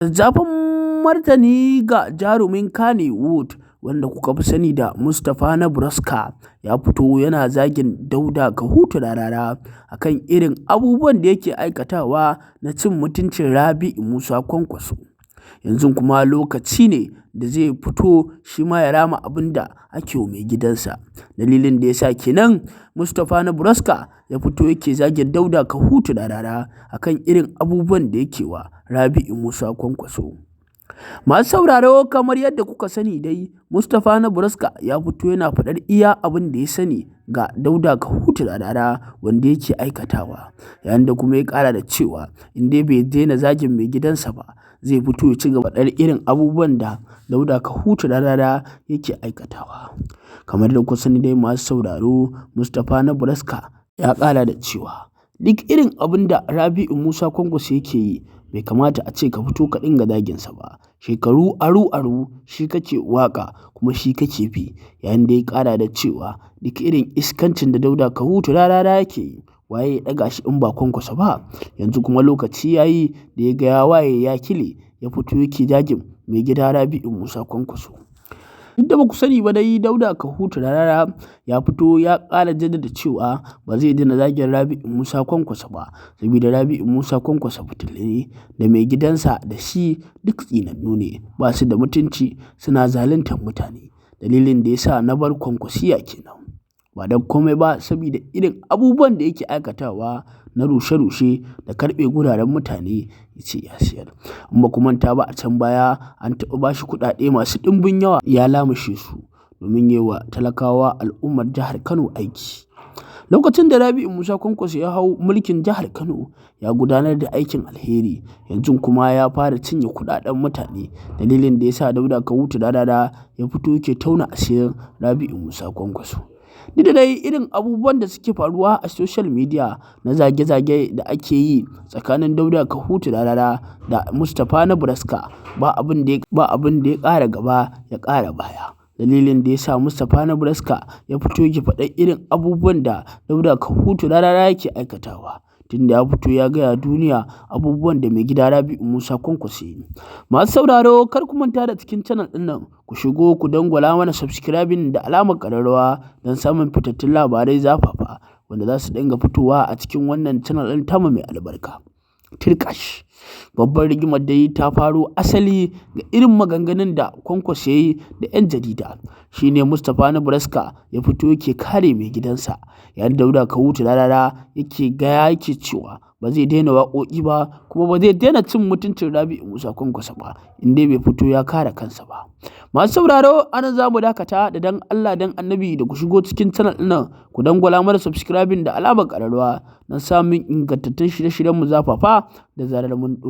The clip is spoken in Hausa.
Zazzafan martani ga jarumin Kannywood wanda kuka fi sani da Mustapha Naburaska ya fito yana zagin Dauda Kahutu Rarara a kan irin abubuwan da yake aikatawa na cin mutuncin Rabi'u Musa Kwankwaso. Yanzu kuma lokaci ne da zai fito shi ma ya rama abin da ake wa mai gidansa. Dalilin da ya sa kenan Mustapha Naburaska ya fito yake zagin Dauda Kahutu Rarara a kan irin abubuwan da yake wa Rabi'u Musa Kwankwaso. Masu sauraro, kamar yadda kuka sani dai, Mustapha Naburaska ya fito yana faɗar iya abin da ya sani ga Dauda Kahutu Rarara wanda yake aikatawa, yayin da kuma ya ƙara da cewa in dai bai daina zagin mai gidansa ba, zai fito ya ci gaba faɗar irin abubuwan da Dauda Kahutu Rarara yake aikatawa. Kamar da kuka sani dai, masu sauraro, Mustapha Naburaska ya ƙara da cewa duk irin abin da Rabi'u Musa Kwankwaso yake yi, bai kamata a ce ka fito ka dinga zaginsa ba. Shekaru aru-aru shi kake waƙa kuma shi kake bi, yayin da ya ƙara da cewa duk irin iskancin da Dauda Kahutu Rarara yake yi, waye ya ɗaga shi in ba Kwankwaso ba? Yanzu kuma lokaci ya yi da ya ga ya waye ya kile, ya fito yake zagin mai gida Rabi'u Musa Kwankwaso. Duk da ba ku sani ba dai, Dauda Kahutu Rarara ya fito ya ƙara jaddada cewa ba zai daina zagin Rabi'u Musa Kwankwaso ba, saboda Rabi'u Musa Kwankwaso butulu ne, da mai gidansa da shi duk tsinannu ne, ba su da mutunci, suna zaluntar mutane. Dalilin da ya sa na bar Kwankwasiyya kenan. Ba don komai ba, saboda irin abubuwan da yake aikatawa na rushe-rushe da karɓe guraren mutane ya ce ya siyar. In ba ku manta ba, a can baya an taɓa ba shi kuɗaɗe masu ɗimbin yawa, ya lamushe su domin yi wa talakawa al'ummar jihar Kano aiki. Lokacin da Rabi'u Musa Kwankwaso ya hau mulkin jihar Kano, ya gudanar da aikin alheri, yanzu kuma ya fara cinye kuɗaɗen mutane. Dalilin da ya sa Dauda Kahutu Rarara ya fito yake tauna asirin Rabi'u Musa Kwankwaso. Duk da dai irin abubuwan da suke faruwa a social media na zage-zage da ake yi tsakanin Dauda Kahutu Rarara da Mustapha Naburaska, ba abin da ya ƙara gaba ya ƙara baya. Dalilin da ya sa Mustapha Naburaska ya fito yake faɗar irin abubuwan da Dauda Kahutu Rarara yake aikatawa, tunda ya fito ya gaya duniya abubuwan da mai gida Rabi'u Musa Kwankwaso ya yi. Masu sauraro, kar ku manta da cikin channel ɗin nan, ku shigo ku dangwala mana subscribing da alamar ƙararrawa don samun fitattun labarai zafafa wanda za su dinga fitowa a cikin wannan channel ɗin tamu mai albarka. Tirkash. Babbar rigimar dai ta faro asali ga irin maganganun da Kwankwaso ya yi da 'yan jarida. Shi ne Mustapha Naburaska ya fito yake kare mai gidansa, yayin da Dauda Kahutu Rarara yake gaya yake cewa ba zai daina waƙoƙi ba kuma ba zai daina cin mutuncin Rabi'u Musa Kwankwaso ba in dai bai fito ya kare kansa ba. Masu sauraro, anan za mu dakata da dan Allah dan Annabi da ku shigo cikin channel ɗin nan, ku dangwala mana subscribing da alamar ƙararrawa don samun ingantattun shirye-shiryen mu zafafa da zarar mun ɗora.